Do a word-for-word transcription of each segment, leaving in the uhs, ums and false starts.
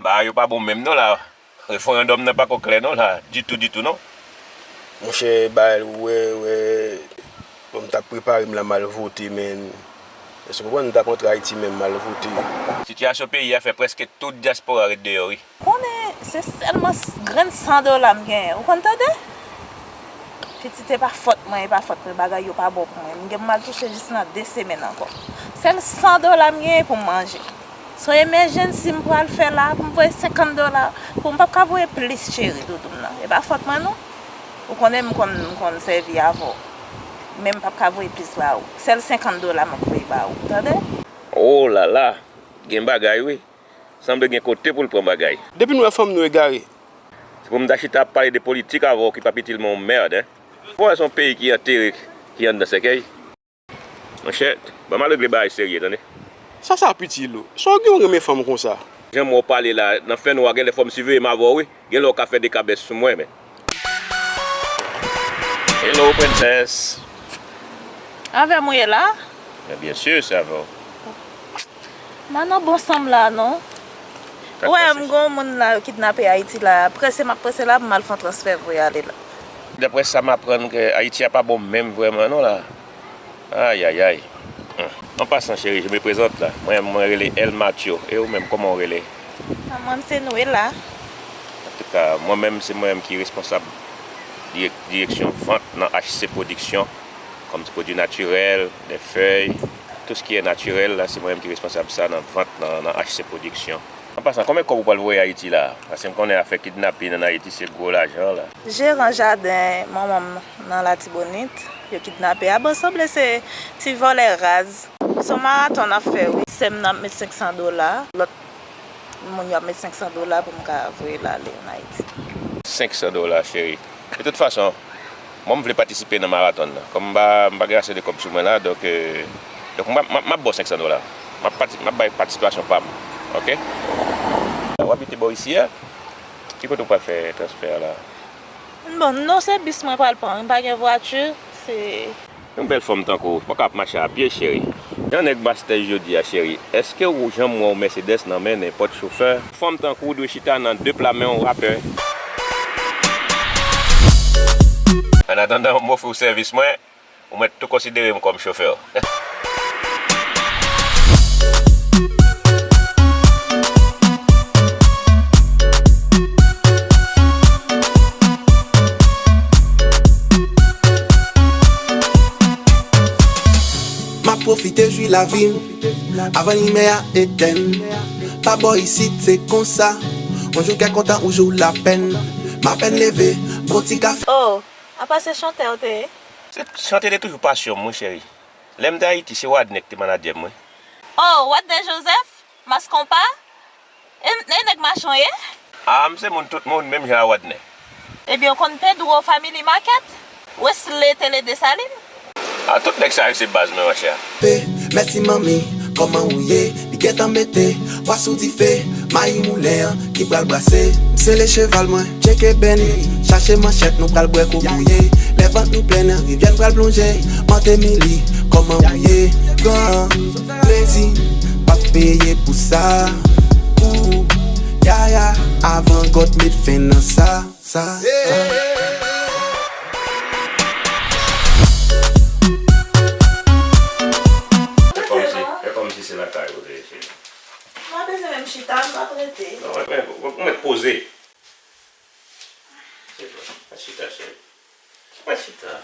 Bagay yo pa bon menm non la. Referandòm nan pako klè non la, ditou, ditou non. Monchè, bagay ou wè, wè, bon, m t ap prepare m la, m al vote, men, èske w konprann, m t ap antre Ayiti menm, m al vote. Sitiyasyon peyi a fè prèske tout dyaspora ret deyò wi. Konnen se sèlman grenn san dola m genyen, ou konn tande? Pitit, e pa fòt mwen, e pa fòt mwen, bagay yo pa bon pou mwen. M gen pou m al touche jis nan de semèn ankò. Sèl san dola m genyen pou m manje. Se yon emejensi m pral fè la, pou m voye senkant dola pou m p ap ka voye plis cheri doudou m nan. E pa fòt mwen non. Ou konnen m konn m konn sèvi avè w. Men m p ap ka voye plis ba ou. Sèl senkant dola m ap voye ba ou, tande? Oh la la! Gen bagay wi. Sanble gen kote pou l pran bagay. Depi n wè fanm nou egare. Se pou m ta chita ap pale de politik avè w ki p ap itil mwen yon mèd, en. Ou pa wè se yon peyi ki antere ki anndan sèkèy? Monchè, ban m al regle bagay serye, tande. Sa sa ap itil ou? Sa w gen w renmen fanm konsa? Jan m wè w pale la, nan fènwa, genlè fò m siveye m avè w wi. Genlè w ka fè de kabès sou mwen, men. Hello, Princess. Avè m ou ye la? Men byen si, se avè w. M pa nan bon san m la non. Ou wè m gen yon moun la yo kidnape Ayiti la, prese m ap prese la pou m al fè yon transfè voye ale la. Daprè sa m aprann ke Ayiti a pa bon menm vrèman non la. Ayayay. An pasan cheri, je me présente la. Mwen, mwen rele El Matyo. E ou menm, kòman w rele? Mwen se Noëlla. Antouka, mwen menm se mwen menm ki responsab direksyon vant nan H C Production. Kòm se pwodui natirèl, de fèy, tout ce qui est naturel la, se mwen menm ki responsab sa nan vant nan H C Production. An pasan, konbyen kòb ou pral voye Ayiti la? Paske m konnen afè kidnapin ann Ayiti se gwo lajan la. Jeran jaden manman m nan Latibonit, yo kidnape a. Bon, sanble se ti vòlè raz. Se yon maraton n ap fè wi. Sè m nan ap met senk san dola. Lòt moun yo ap met senk san dola pou m ka voye l ale ann Ayiti. Senk san dola, cheri. De tout fason, mwen m vle patisipe nan maraton nan. Kòm m pa m pa gen ase de kòb sou mwen la, donk, euh, donk m ap, m ap, m ap ba w senk san dola. M ap pati, m ap bay patisipasyon pa m. Oke? W abite bò isi a? Ki kote w pral fè transfè a la? Bon, non, se bis mwen pral pran wi, m pa gen vwati, se. Yon bèl fanm tankou w pa ka ap mache a pye, cheri. Jan nèg mastèj yo di a, cheri, èske w janm wè yon Mercedes nan men nenpòt chofè? Fanm tankou w dwe chita nan de pla men yon rapè. Annatandan m ofri w sèvis mwen, ou mèt tou konsidere m kòm chofè w. M ap pwofite jwi lavi m avan limyè a etenn. Pa bò isit se konsa. On jou kè kontan, on jou lapenn. M apèn leve, pran ti kafe. Oh, apa se chantè w te ye? Se chante te toujou pasyon m wi cheri. Lè m te Ayiti se Wadner ki te manadjè m wi. Oh, Wadner Joseph? Mas konpa? E, e nèg Machon ye? Ah, m se moun tout moun, menm jan a Wadner. Ebyen, w konn Pedro Family Market? Wesley Télé Desalin? Ah, tout nèg sa yo se baz mwen, monchè. Pe, mèsi manmi, kòman ou ye? Li gentan mete bwa sou dife, mayi moulen an ki pral brase. M sele cheval mwen, tcheke Benny, chache manchèt, nou pral bwè kou bouyi. Lè vant nou plen nan rivyè n pral plonje. Mande Mili, kòman ou ye? Gran plezi p ap peye pou sa. Ooh, yaya, avan God met fen nan sa, sa, sa. Fè kòmsi, fè kòmsi se lakay ou te ye, cheri. M pa bezwen menm chita, m ap rete. Non, mwen, mwen, mwen, mwen poze. Se vre. Pa chita, cheri. Pa chita.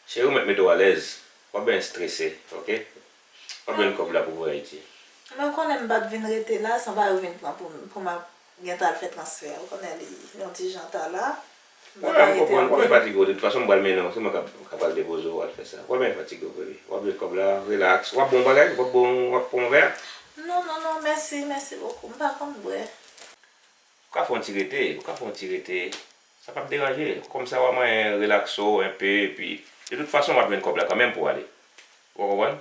Cheri, ou mèt mete w alèz. W ap byen strese, oke? W ap jwenn kòb la pou voye Ayiti. Men w konnen m pa t vin rete la, se yon bagay yo vin pran pou m, pou m ap gentan al fè transfè a. Ou konnen li yon ti jan ta la. Wi, m konprann. W ap byen fatige w. De tout fason, m pral mennen w. Se mwen k ap, k ap al depoze w al fè sa. W ap byen fatige w, baby. W ap jwenn kòb la, rilaks. W ap bwè yon bagay? W ap bwè yon, w ap pran yon vè? Non, non, non, mèsi, mèsi bokou. M pa konn bwè. Ou ka fè yon ti rete, ou ka fè yon ti rete. Sa p ap deranje. Kòmsa w a mwayen relakse w enpe, epi, de tout fason, w ap jwenn kòb la kanmenm pou w ale. Ou konprann?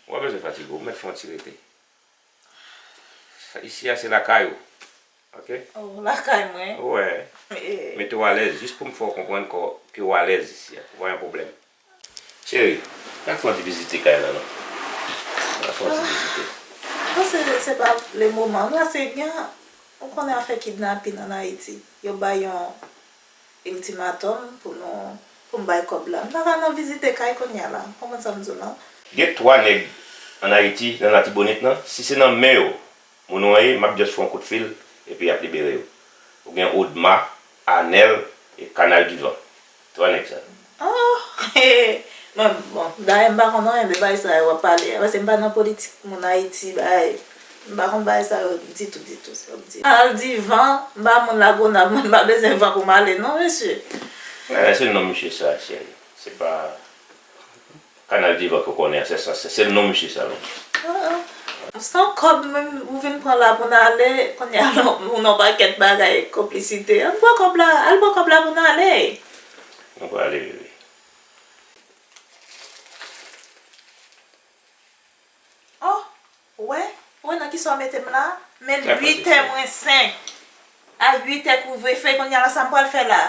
Ou pa bezwen fatige w, ou mèt fè yon ti rete. Isi a se lakay ou. Oke? Oh, lakay mwen. Wi. Mete w alèz, jis pou m fè w konprann ke w alèz isi a. Ou pa gen pwoblèm. Cheri, pa fè w vizite kay la non. Mwen se, se pa le moman. Mwen se gen, ou konnen afè kidnapin ann Ayiti. Yo bay yon iltimatòm pou nou, pou m bay kòb la. M pa ka nan vizite kay kounye a la. Konprann sa m di w lan? Gen twa nèg ann Ayiti, nan Latibonit lan, si se nan men yo, moun ou an ye, m ap just fè yon kout fil, epi y ap libere yo. Ou gen Odma, Anèl, e Kanal Divan. Twa nèg sa. Oh, bon, bon. Dayè, m pa konn anyen de bagay sa yo w ap pale a, paske m pa nan politik, moun Ayiti, bagay. M pa konn bagay sa yo ditou, ditou, sa w ap di. Kanal Divan, m pa moun Lagonav, mwen m pa bezwen van pou m ale, non, mesye. Eh, se non misye sa, cheri. Se pa Kanal Divan ke w konnen an, se sa, se, se non misye sa, non. Ah, ah. San kòb menm, ou vin pran la pou n ale, kounye a, non, ou nan pakèt bagay, konplisite. Ann pran kòb la, al pran kòb la pou n ale. Nou prale, bebe. Oh, ou wè? Ou wè nan kisa w mete m la? Men uitè mwen senk. A uitè kouvrefe, kounye a la, sa m pral fè la?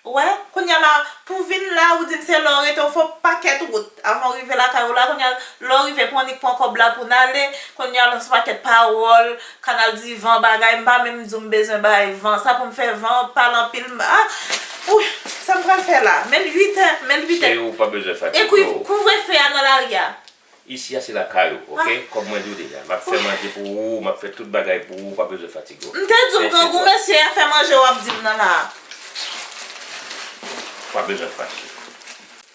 Ou wè, kounye a la, pou w vin la, ou di m se la w rete, w fè yon pakèt wout. Avan w rive lakay ou la, kounye a, lè w rive, pou annik pran kòb la pou n ale, kounye a, nan se pakèt pawòl, Kanal Divan, bagay, m pa menm di w m bezwen bay van. Sa pou m fè van, pale anpil, m, ah, wi, sa m pral fè la? Men uitè, men uitè. Cheri, ou pa bezwen fatige w. E kou-, kouvrefe a nan lari a. Isi a se lakay ou, oke? Ah. Kòm mwen di w deja, m ap fè manje pou ou, m ap fè tout bagay pou ou, ou pa bezwen fatige w. M te di w grangou mesye a fè manje w ap di m nan la. Ou pa bezwen fache.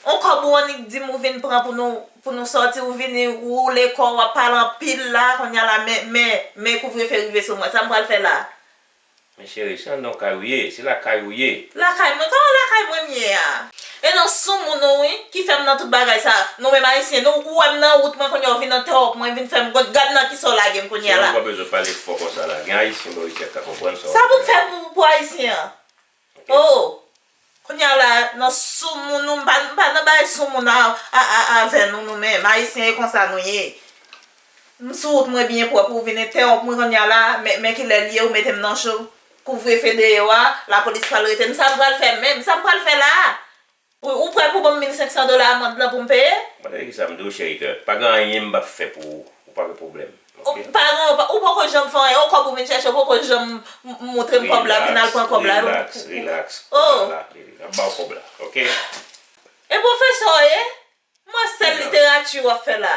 On kòb ou annik di m ou vin pran pou nou, pou nou sòti, ou vini, ou woule kò w, w ap pale anpil la, kounye a la, men, men, men kouvrefe rive sou mwen. Sa m pral fè la? Men cheri, se anndan w kay ou ye, se lakay ou ye. Lakay mwen? Kòman lakay mwen m ye a? E nan soumoun ou wi, ki fè m nan tout bagay sa. Nou menm ayisyen, nou, ou wè m nan wout mwen kounye a, ou vin antèwòp mwen, vin fè m gad, gad nan kisa w lage m kounye a la. Cheri, ou pa bezwen pale fò konsa la. Gen ayisyen bò isit k ka konprann sa w ap di a. Sa pou m fè pou, pou ayisyen an? Oke. Oh! Kounye a la, nan soumoun, nou, m pa, m pa nan bagay soumoun a, a, a, avè nou, nou menm. Ayisyen e konsa nou ye. M sou wout mwen byen pwòp, ou vin entèwonp mwen kounye a la, men, men kilè l ye, ou mete m nan cho. Kouvrefe deyò a, lapolis pral rete m, sa m pral fè menm, sa m pral fè la a? Ou, ou prè pou ban m mil senk san dola amann lan pou m peye? Mwen te di kisa m di w, cheri kè, pa gen anyen m p ap fè pou ou. Ou pa gen pwoblèm, oke? Ou pa gen, ou pa, ou poko janm fè anyen, on kòb ou vin chèche, ou poko janm m-, m-, montre m kòb la, vin al pran kòb la. Rilaks, rilaks, rilaks. Oh. Kòb la, ap ba w kòb la, oke? E pwofesè w ye? Mwen sèl literati w ap fè la.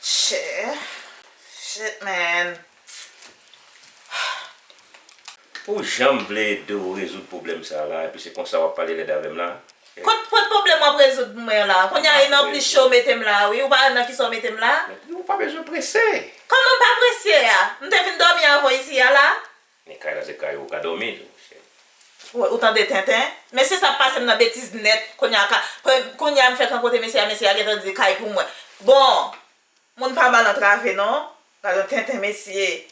Shit. Shit, man. Pou jan m vle ede w rezoud pwoblèm sa la, epi se konsa w ap pale lèd avè m la. Kot, kot pwoblèm w ap rezoud mwen la? Kounye a, e nan plis cho w mete m la, wi. Ou pa wè nan kisa w mete m la? Ou pa bezwen prese. Kòman m pa prese a? M te vin dòmi avè w isi a la? Men kay la se kay ou, ou ka dòmi tou, cheri. Ou, ou tande tenten? Mesye sa ap pase m nan betiz nèt. Kounye a, ka, kounye a m fèk rankontre mesye a, mesye a gentan di kay pou mwen. Bon, moun pa mal antrave non. Gad yon tenten mesye.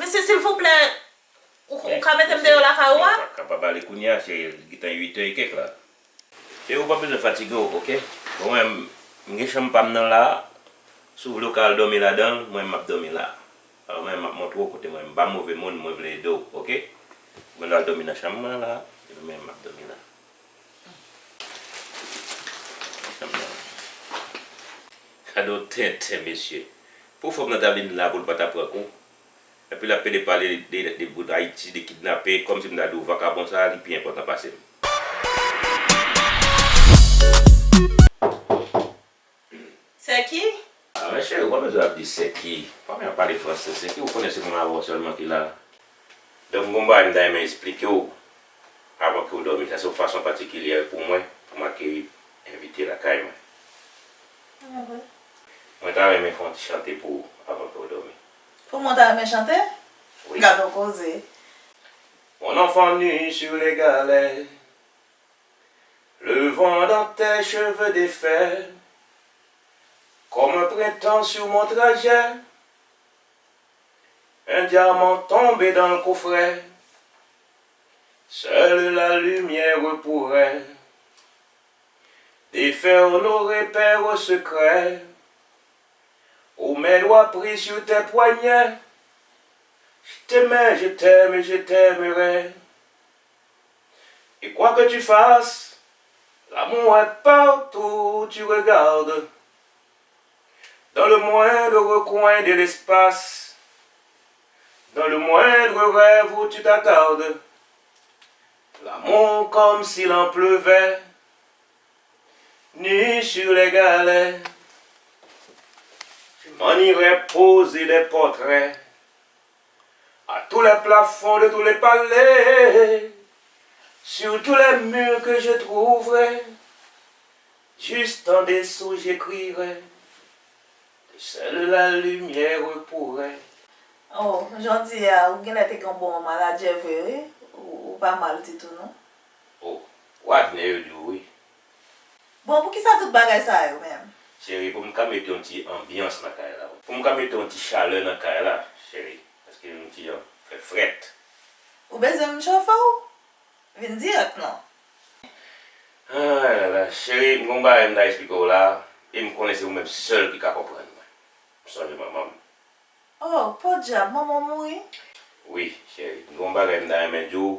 Mesye, silvouplè, ou, ou ka mete m deyò lakay ou a? Men, men, ou pa kapab ale kounye a, se gentan uit è e kèk la. E ou pa bezwen fatige w, oke? Bon, mwen, m gen chanm pa m nan la. Si w vle w ka al dòmi ladan l, mwen m ap dòmi la. Alò, mwen m ap montre w kote mwen, m pa move moun, mwen vle ede w, oke? Mwen al dòmi nan chanm mwen la, epi mwen m ap dòmi la. Chanm nan. Gade yon tenten, mesye. Pou fanm nan ta vin la pou l pa ta pran kou. Epi l ap pede pale de, de, de bout Ayiti, de kidnape, kòmsi m ta di w vakabon sa a, li pi enpòtan pase m. Sèki? A, men cheri, ou pa bezwen ap di Sèki. Pa vin ap pale fransè, Sèki, ou konnen se mwen avè w sèlman ki la. Donk, gon bagay m ta renmen esplike w avan ke w dòmi. Sa se yon fason patikilyè pou mwen, pou m akeyi envite lakay mwen. Ah, wi. Mwen ta renmen fè yon ti chante pou ou avan ke w dòmi. Pou mwen ta renmen chante? Wi. Gad yon koze. Mon enfant nu sur les galets, le vent dans tes cheveux défaits, comme un printemps sur mon trajet, un diamant tombé dans le coffret, seule la lumière pourrait défaire nos repères secrets. Où mes doigts pris sur tes poignets, je t'aimais, je t'aime et je t'aimerai. Et quoi que tu fasses, L'amour est partout où tu regardes, dans le moindre recoin de l'espace, dans le moindre rêve où tu t'attardes. L'amour comme s'il en pleuvait, nu sur les galets. Je m'en irais poser des portraits à tous les plafonds de tous les palais, sur tous les murs que je trouverai, juste en dessous j'écrirai que seule la lumière pourrait. Oh, jodi a, ou genlè te gen yon bon manadjè vre, wi. Ou, ou pa mal ditou, non. Oh, Wadner yo di w wi. Bon, poukisa tout bagay sa yo menm? Cheri, pou m ka mete yon ti anbyans nan kay la. Pou m ka mete yon ti chalè nan kay la, cheri. Paske yon ti jan fè frèt. Ou bezwen m chofe w? Vin dirèk non. Ay la la, cheri, m gon bagay m ta esplike w la, e m konnen se ou menm sèl ki ka konprann mwen. M sonje manman m. Oh, podyab, manman w mouri? Wi, cheri, m gon bagay m ta renmen di w,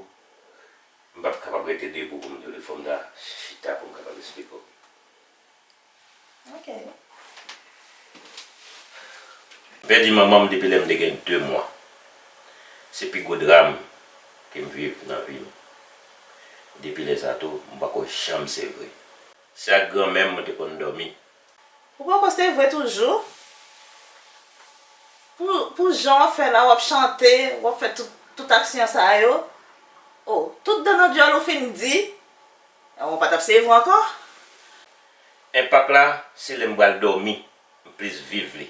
m p ap kapab rete debou pou m di w li, fò m ta chita pou m kapab esplike w. Ok. M pèdi manman m depi lè m te gen de mwa. Se pi gwo dram ke m viv nan vi m. Depi lè sa tou, m pako janm sevre. Se ak granmè m mwen te konn dòmi. Ou poko sevre toujou? Pou, pou jan w ap fè la, w ap chante, w ap fè tout, tout aksyon sa yo. Oh, tout dan nan dyòl ou fin di, ou pa t ap sevre ankò? Enpak la, se lè m pral dòmi, m plis viv li.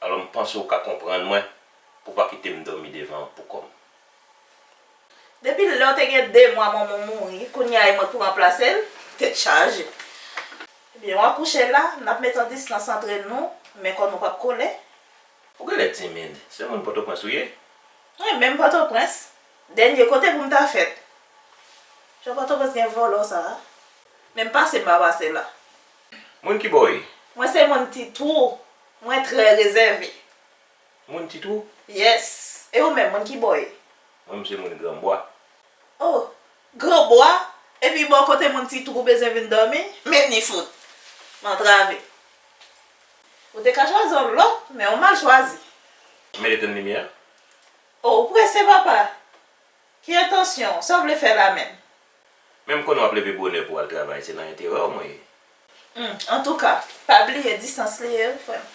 Alò m panse w ka konprann mwen pou w pa kite m dòmi devan w pou kò m. Depi lè w te gen de mwa manman w mouri, kounye a e mwen k pou ranplase l, tèt chaje. Ebyen, w akouche la, n ap met yon distans antre nou, men kò nou p ap kole. Ou genlè timid, se moun Pòtoprens ou ye? Wi, menm Pòtoprens. Dènye kote pou m ta fèt. Jan Pòtoprens gen vòlò sa a. Men m pase m pa pase la. Moun ki bò w ye? Mwen se moun Ti Twou. Mwen trè rezève. Moun Ti Twou? Yes. E ou menm, moun ki bò w ye? Mwen, m se moun Granbwa. Oh, Granbwa? Epi bò kote moun Ti Twou bezwen vin dòmi? Men ni fout. M antrave. Ou te ka chwazi yon lòt, men ou mal chwazi. Men etenn limyè a. Oh, ou prese, papa. Ki entansyon w? Sa w vle fè la menm? Men m konnen w ap leve bonè pou w al travay, se nan enterè w mwen ye. Hmm, antouka, pa bliye distans li ye wi, frè m.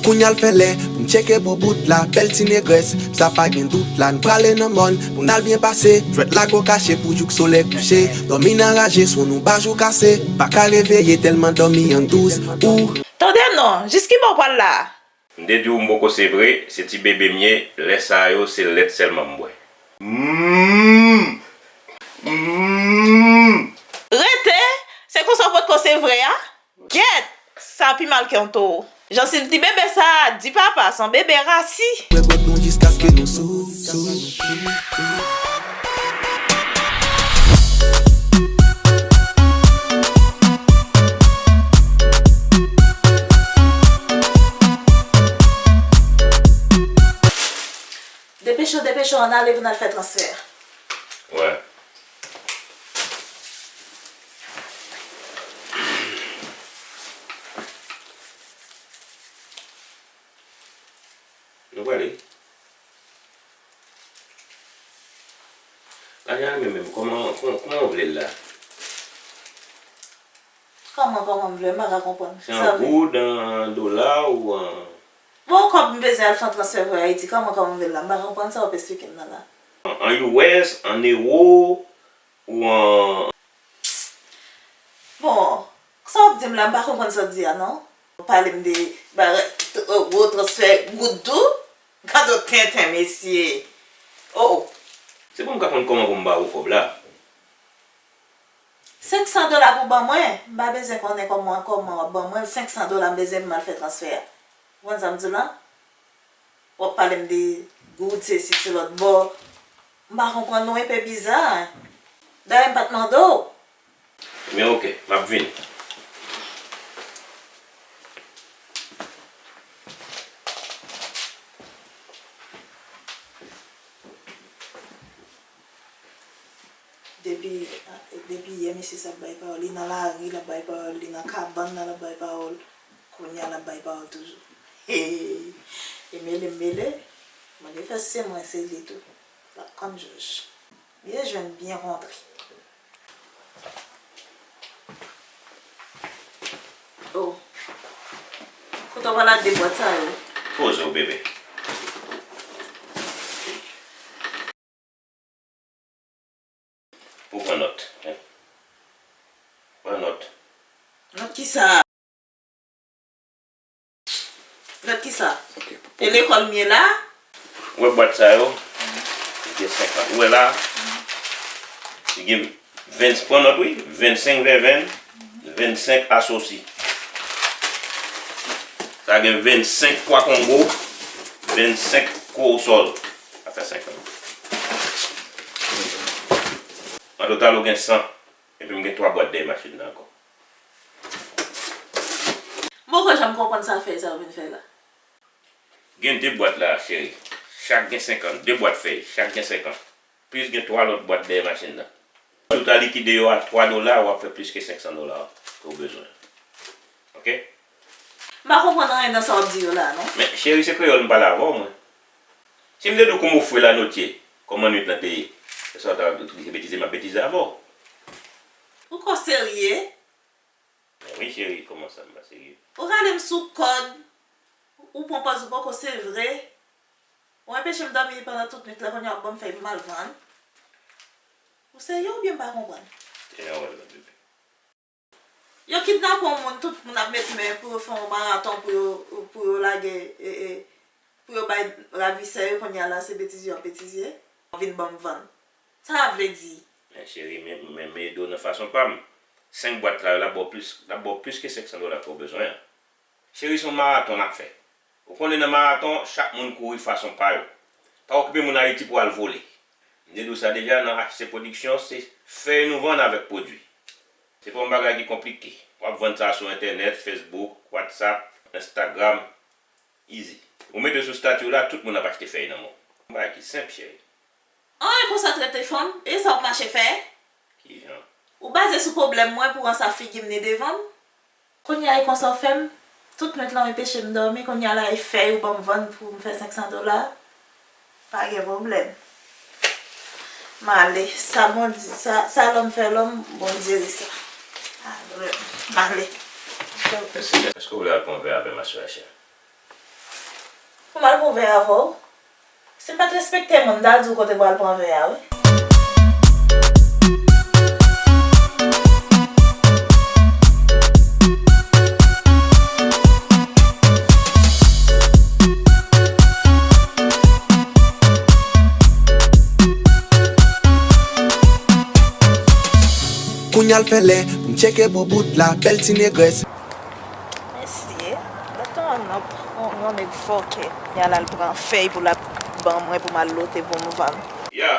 Kounye a l fè lè pou n tcheke boubout la, bèl ti negrès, sa pa gen dout la, n prale nan mòn pou n al byen pase, jwèt lago kache pou jouk solèy kouche, dòmi nan raje, sou nou ba jou kase, pa ka reveye tèlman dòmi an douz, ou. Tande non, jis ki bò w pral la a? M te di w m poko sevre, se ti bebe m ye, lè sa yo se lèt sèlman m bwè. Mm. Mm. Rete, se konsa w potko sevre a? Gyèt! Sa pi mal ke yon towo. Jansiv ti bebe sa a, di papa, se yon bebe rasi. Mwen bwè nou jiskaske nou sou, sou, sou. Depeche w, depeche w, ann ale pou n al fè transfè a. Wè. Nou prale. Lajan an menm, menm, kòman, kòman, kòman w vle l la? Kòman, kòman m vle? M pa ka konprann. Se an goud, an dola ou an... Bon, kòb m bezwen al fè yon transfè voye Ayiti, kòman, kòman m vle l la? M pa konprann sa w ap esplike m nan la. An U S, an ewo, ou an... Bon, sa w ap di m la, m pa konprann sa w di a non. Ou pale m de bagay, t-, gwo transfè goud tou. Gad yon tenten, mesye. Oh, oh. Se pou m ka konn kòman pou m ba ou kòb la. Senk san dola pou ban mwen, m pa bezwen konnen kòman, kòman w ap ban mwen l, senk san dola m bezwen pou m al fè transfè a. Ou konprann sa m di w la? W ap pale m de goud, sesi, se lòt bò. M pa konprann non, enpe biza. Dayè m pa t mande w. Men oke, m ap vini. Depi, depi yè, mesye sa ap bay pawòl. Li nan lari, l ap bay pawòl. Li nan kabann nan, l ap bay pawòl. Kounye a, l ap bay pawòl toujou. Hey! E mele m mele. Mande fè se mwen, se li tou. L ap konn jòj. Byen jwenn, byen kontre. Oh. Kote w pral ak de bwat sa yo? Poze w, bebe. Pou pran nòt, en. Pran nòt. Nòt ki sa? Nòt ki sa? Ok, pou, pou. E lekòl m ye la? Ou wè bwat sa yo? Li gen senkant. Ou wè la? Li gen vennsenk, pran nòt wi. Vennsenk vèvenn, vennsenk asosi. Sa gen vennsenk pwa kongo, vennsenk kowosòl. Sa fè senkant. An total, ou gen san. Epi m gen twa bwat dèyè machin nan ankò. M poko janm konprann sa fèy sa yo vin fè la. Gen de bwat la, cheri. Chak gen senkant. De bwat fèy, chak gen senkant. Plis gen twa lòt bwat dèyè machin nan. Si w ta likide yo a twa dola, w ap fè plis ke senk san dola ke w bezwen. Oke? M pa konprann anyen nan sa w ap di yo la, non. Men, cheri, se kreyòl m pale avè w, mwen. Si m te di w kòman w fwe la notye, kòman nwit lan te ye, se sa w ta di se betize m ap betize avè w. Ou ko serye? Men wi, cheri, kòman sa m pa serye? Ou rale m sou kòd, ou pran pòz ou poko, se vre. Ou anpeche m dòmi pandan tout nwit la, kounye a w ap ban m fèy pou m al vann. Ou serye oubyen m pa konprann? Se yon wòl la, bebe. Yo kidnape yon moun, tout moun ap met men pou yo fè yon maraton, pou yo, pou yo lage, e, e, pou yo bay ravisè yo, kounye a la, se betize y ap betize. Vin ban m vann. Sa vle di? Men cheri, men, men, men ede w nan fason pa m. Senk bwat la yo, l ap ba w plis, l ap ba w plis ke senk san dola ke w bezwen an. Cheri, se yon maraton n ap fè. Ou konnen nan maraton, chak moun kouri fason pa yo. Pa okipe moun Ayiti pou al vole. M te di w sa deja, nan H C Production, se fèy nou vann avèk pwodui. Se pa yon bagay ki konplike. W ap vann sa sou entènèt, Facebook, WhatsApp, Instagram, easy. Ou mete sou stati w la, tout moun ap achte fèy nan men w. Yon bagay ki senp, cheri. Anyen konsa trete fanm, e sa w ap mache fè? Kijan? Ou baze sou pwoblèm mwen pou ransa figi m ni devan m? Kounye a e konsa w fè m? Tout nwit lan w enpeche m dòmi, kounye a la e fèy ou ban m vann pou m fè senk san dola? Pa gen pwoblèm. M ale, sa Bondye, sa, sa lòm fè lòm, Bondye di sa. Ah, m ale. Èske, èske w vle al pran vè avè m aswè a, chè? Pou m al pran vè avè w? Si m pa t respekte moun, m t al di w kote pou al pran vè a, wi. Kounye a l fè lè pou m tcheke boubout la, bèl ti negrès. Mesye, gade yon nonm, yon, yon nèg fòkè. Kounye a la, l pran fèy pou l ap ban mwen pou m al lote pou m vann. Ya.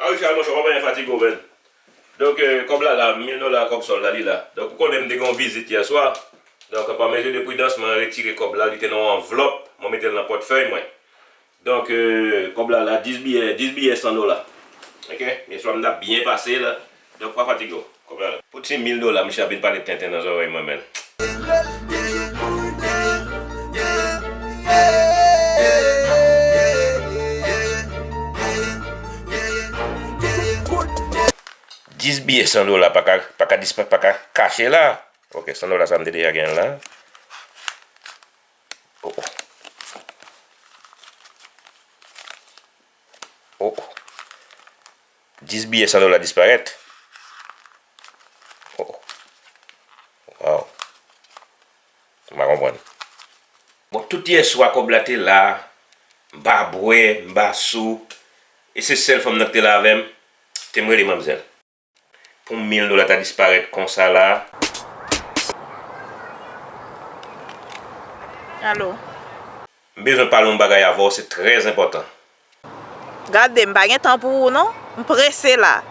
A Richard, monchè, w pa anyen fatige w, menn. Donk, eh, kòb la la, mil dola, kòb sòl la, li la. Donk, ou konnen m te gen yon vizit yè swa. Donk, pa mezi de pridans, mwen retire kòb la, li te nan yon anvlòp, mwen mete l nan pòtfèy mwen. Donk, eh, kòb la la, dis biyè, dis biyè san dola. Oke? Yè swa m t ap byen pase la. Donk, pa fatige w. Kòb la la. Pou ti mil dola, misye ap vin pale tenten nan zòrèy mwen, menn. Dis biyè san dola pa ka, pa ka dispa-, pa ka kache la. Oke, san dola sa m te deja gen la. Oh, oh. Oh, oh. Dis biyè san dola disparèt. Oh, oh. Waw. M pa konprann. Bon, tout yè swa kòb la te la, m pa bwè, m pa sou, e se sèl fanm nan ki te la avè m, te m rele manmzèl. Pou mil dola ta disparèt konsa la. Alo. M bezwen pale yon bagay avè w, se trè enpòtan. Gade, m pa gen tan pou ou non. M prese la.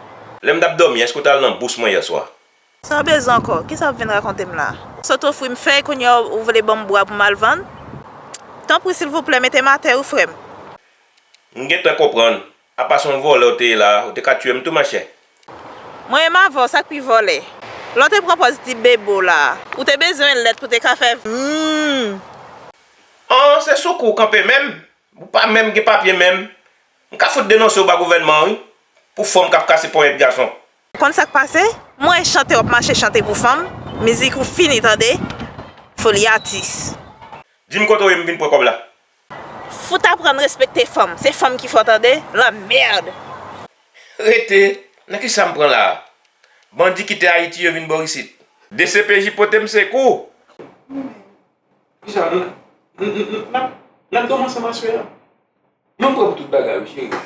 Lè m t ap dòmi, èske w t al nan bous mwen yè swa? Sa w bezwen ankò? Kisa w ap vin rakonte m la? Sot ofri m fèy, kounye a w vle ban m bwa pou m al vann? Tanpri, silvouplè, mete m atè wi, frè m. M gentan konprann. Apa se yon vòlè w te ye la, ou te ka tiye m tou, machè. Mwen menm avè w, sa k pi vòlè? Lè w te pran pòz ti bebe w la, ou te bezwen lèt pou te ka fè vmm. An, se sou kou w kanpe menm? Ou pa menm gen papye menm. M ka fout denonse w ba gouvènman an, wi. Pou fanm k ap kase ponyèt gason. Konn sa k pase? M wè chante w ap mache chante pou fanm. Mizik ou fini, tande. Foli atis. Di m kote w ye, m vin pran kòb la. Fout aprann respekte fanm. Se fanm ki fò, tande. Lanmèd. Rete. Nan kisa m pran la a? Bandi kite Ayiti, yo vin bò isit. D C P J pote m sekou. Kisa, n, n, n, n, n ap, n ap dòmi ansanm aswè a? Mwen prè pou tout bagay, wi, cheri.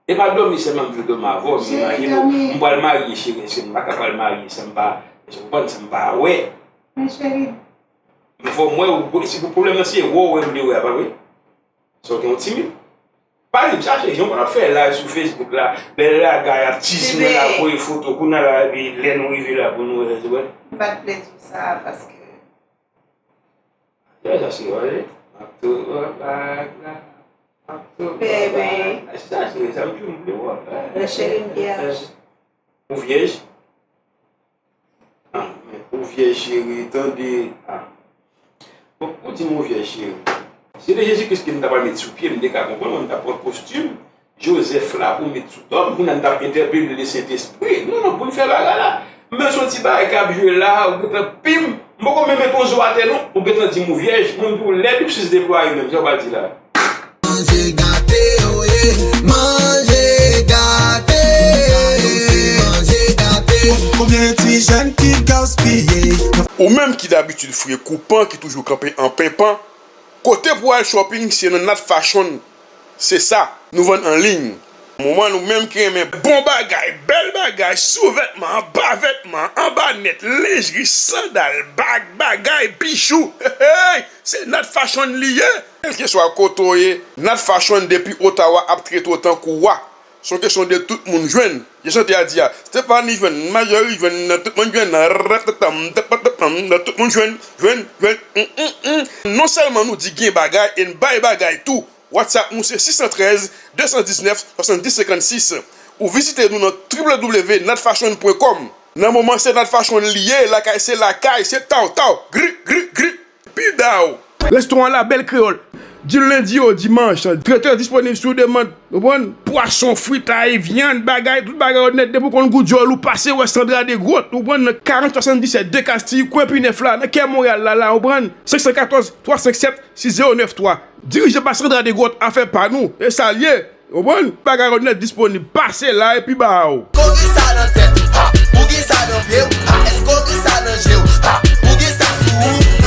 E pa dòmi sèlman m vle dòmi avè w, m imajine w, m pral marye, cheri, èske m pa ka pral marye san m pa, èske w konprann, san m pa wè? Men cheri. Men fò m wè w, si pou pwoblèm nan se wè w wè m vle wè a, pa vre? Sa w gen w timid. Pa di m sa, cheri, jan w konn ap fè live sou Facebook la, bèl bagay, ap tiz mwen la, voye foto, kounye a la, epi lè nou rive la pou nou wè, wè. M pa t vle di w sa, paske Jay sa se wale. M ap tou wè bag la. M ap tou wè bag la. Sa se sa m di w m vle wè. Lè cheri m vyèj. Ou vyèj? Ah, men ou vyèj cheri, tande. Ah. Bon, ou di m ou vyèj cheri. Si se te Jezi Kris ke m ta pral met sou pye, m te ka konprann, mwen m ta pran kostim Jozèf la pou met sou do m, kounye a n t ap entèpele Lesentespri. Non, non, pou n fè bagay la. M wè se yon ti bagay k ap jwe la, ou gentan pim. M poko menm met yon zo atè non, ou gentan di m ou vyèj. Mwen m di w lè Bib sis deplwaye menm, sa w pral di la. Manje gate, oye, manje gate, manje gate. Konbyen ti jèn ki gaspiye? Ou menm ki dabitid fre koupan, ki toujou kanpe an penpan, kote pou al shopping se nan Nat Fashion. Se sa, nou vann an liy. Moman nou menm ki renmen bon bagay, bèl bagay, sou vètman, anba vètman, anba nèt, lenjri, sandal, bag, bagay, bijou. Hey, hey, se Nat Fashion li ye. Kèlkeswa kote w ye, Nat Fashion depi Ottawa ap trete w tankou wa. Se yon kesyon de tout moun jwenn. Jan chante a di a, Stephanie jwenn, Marjorie jwenn, tout moun jwenn, ratatam, tapatam, tout moun jwenn, jwenn, jwenn, mm, mm, mm. Non sèlman nou di gen bagay e n bay bagay tou. WhatsApp nou se sis san trèz, de san diznèf, swasanndis senkannsis. Ou vizite nou nan w w w nat fashion point com. Nan moman se Nat Fashion li ye, lakay se lakay, se taw taw, gri, gri, gri. Pidaw! Restoran La Belle Créole. Di lendi o dimanch, tretè disponib sou demann. Ou konprann? Pwason, fritay, vyann, bagay, tout bagay yo nèt. Depi w konn gou dyòl ou pase wè Sandra Desgrottes, ou konprann, nan karant swasanndisèt de Castille, kwen Pinèf la, nan kè Monreyal la, la, ou konprann? Senk san katòz, twa senk sèt, sis zewo nèf twa. Dirije pa Sandra Desgrottes, afè pa nou. E sa l ye. Ou konprann? Bagay yo nèt disponib. Pase la epi ba w. Kore sa nan tèt, ha, ou gen sa nan pye w, ha, èske w gen sa nan je w, ha, ou gen sa sou ou?